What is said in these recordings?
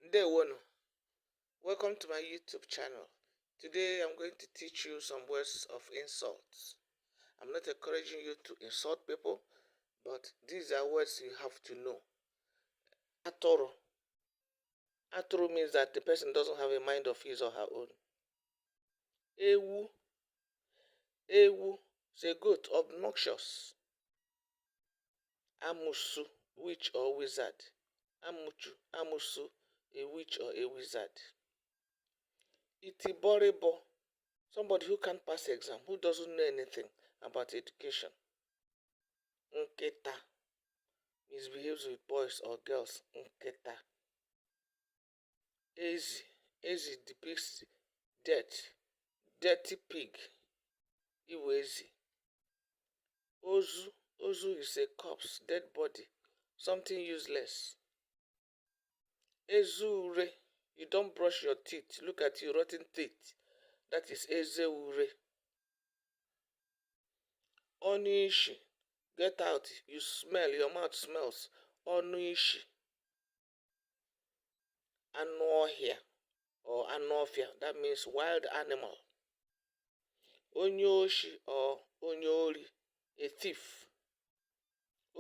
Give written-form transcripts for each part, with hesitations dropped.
Ndewonu. Welcome to my YouTube channel. Today I'm going to teach you some words of insults. I'm not encouraging you to insult people, but these are words you have to know. Atoro. Atoro means that the person doesn't have a mind of his or her own. Ewu. Ewu is a goat, obnoxious. Amusu, witch or wizard. Amuchu, amusu, a witch or a wizard. Itiboribo, somebody who can't pass exam, who doesn't know anything about education. Nketa misbehaves with boys or girls. Nketa. Ezi. Ezi depicts death. Dirty pig. Iwezi. Ozu. Ozu is a corpse, dead body, something useless. Ezure. You don't brush your teeth. Look at you, rotten teeth. That is Ezeure. Onishi. Get out. You smell. Your mouth smells. Onishi. Anohia or anofia. That means wild animal. Onyoshi or onyori. A thief.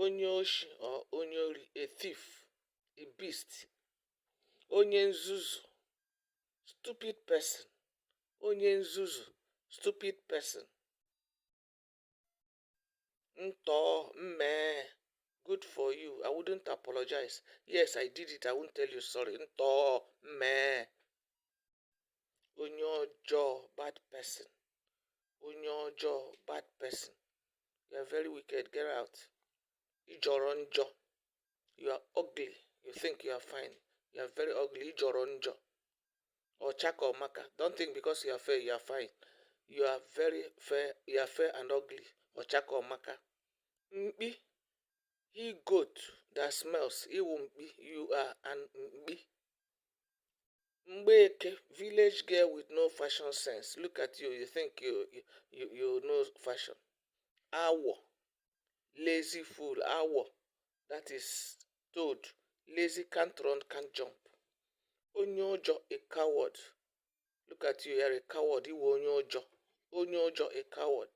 Onyoshi or onyori. A thief. A beast. Onyenzuzu. Stupid person. Onyenzuzu. Stupid person. Nto, meh. Good for you. I wouldn't apologize. Yes, I did it. I won't tell you sorry. Nto, meh. Onyojo, bad person. Onyojo, bad person. You are very wicked. Get out. Ijoronjo. You are ugly. You think you are fine. You are very ugly. Ijoronjo. Or Chaka Maka. Don't think because you are fair, you are fine. You are very fair. You are fair and ugly. Or Chaka Maka. Mbi. He goat that smells. He won't be. You are an mbi. Mbeke, village girl with no fashion sense. Look at you. You think you know fashion. Awo. Lazy fool. Awo. That is toad. Lazy, can't run, can't jump. Onyojo, a coward. Look at you, you're a coward. You onyojo. Onyojo, a coward.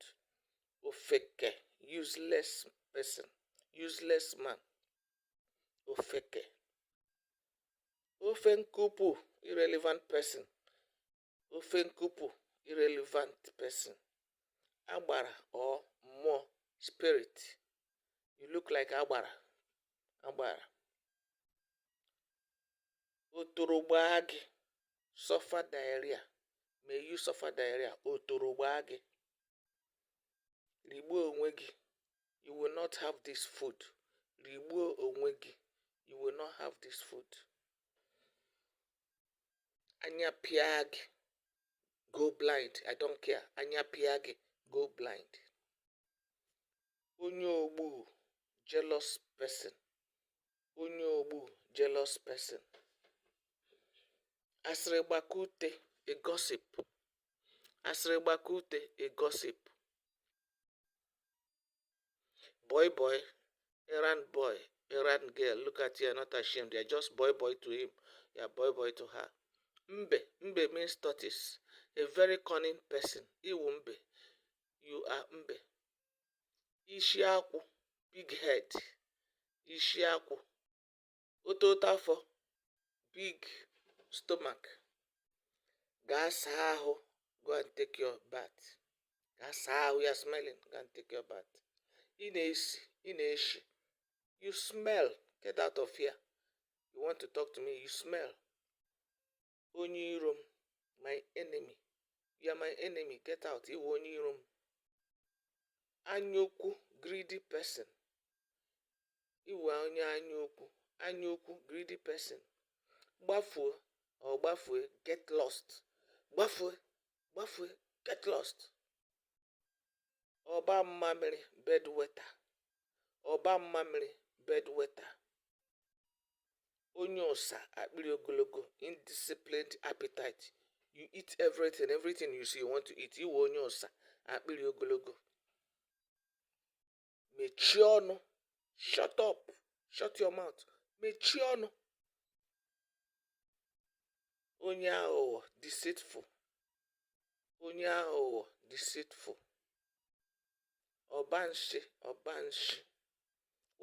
Ofeke, useless person. Useless man. Ofeke. Ofenkupu, irrelevant person. Ofenkupu, irrelevant person. Agbara or more spirit. You look like Agbara. Agbara. Otorobagi, suffer diarrhea. May you suffer diarrhea. Otorobagi. Rigbuo onwe gị. You will not have this food. Rigbuo onwe gị. You will not have this food. Anya pịa gị. Go blind. I don't care. Anya pịa gị. Go blind. Onye ogbu, jealous person. Onye ogbu, jealous person. Asịrịgbakute, a gossip. Asịrịgbakute, a gossip. Boy, errand boy, errand girl. Look at you, you're not ashamed. You're just boy to him. You're boy to her. Mbe. Mbe means tortoise. A very cunning person. Iwu mbe. You are mbe. Ishiaku. Big head. Ishiaku. Ototafo. Big stomach. Gasaho. Go and take your bath. Gasaho. You are smelling. Go and take your bath. Ineshi. You smell. Get out of here. You want to talk to me? You smell. Onyirom. My enemy. You are my enemy. Get out. You Onyirom. Anyoku. Greedy person. You are only Anyoku. Anyoku. Greedy person. Bafue or Bafue. Get lost. Bafue. Get lost. Oba mamiri. Bedwetter. Oba mamiri. Bedwetter. Onyosa, akpiri ogologo, indisciplined appetite. You eat everything you see you want to eat. You onyosa, akpiri ogologo. Mechie ọnụ. Shut up. Shut your mouth. Mechie ọnụ. onye aghụghọ, deceitful, onye aghụghọ, deceitful, ọbanshi, ọbanshi,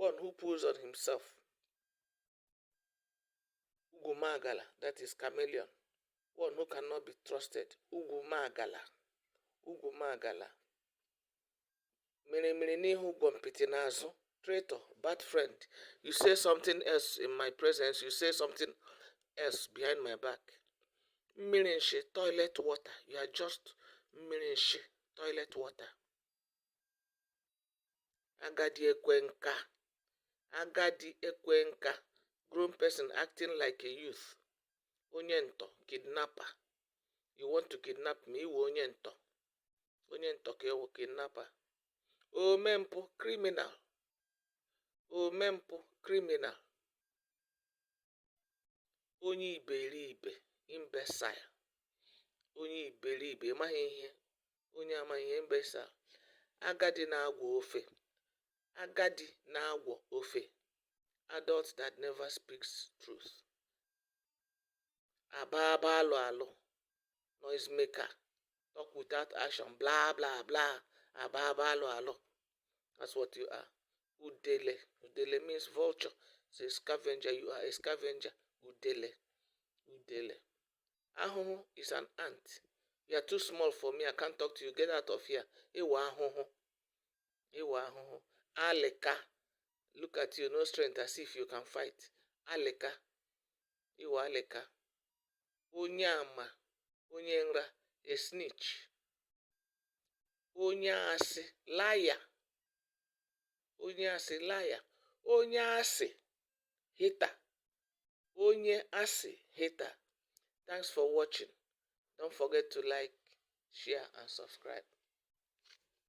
one who pulls on himself, ugwumagala, that is chameleon, one who cannot be trusted, ugwumagala, ugwumagala, mirimiri n'ihu gwompiti n'azụ, traitor, bad friend, you say something else in my presence, you say something else behind my back. Mmirinshi, toilet water, you are just mmirinshi, toilet water. Agadi ekwenka, agadi ekwenka, grown person acting like a youth. Onyento, kidnapper. You want to kidnap me, onyento. Onyento kewo kidnapper. Omempo, criminal. Omempo, criminal. Onye iberibe, imbecile. Onye iberibe, amaghị ihe. Onye amaghị ihe, imbecile. Agadi na-agwọ ofe. Agadi na-agwọ ofe. Adult that never speaks truth. Ababa alo alo. Noise maker. Talk without action. Blah, blah, blah. Ababa alo alo. That's what you are. Udele. Udele means vulture. It's a scavenger. You are a scavenger. Udele. Udele. Ahụhụ is an ant. You are too small for me. I can't talk to you. Get out of here. Ewa ahụhụ. Ewa ahụhụ. Aleka. Look at you. No strength as if you can fight. Aleka. Ewa aleka. Onye ama. Onye nra. A snitch. Onye asị. Liar. Onye asị. Liar. Onye asị. Hater. Onye asị. Hater. Thanks for watching. Don't forget to like, share, and subscribe.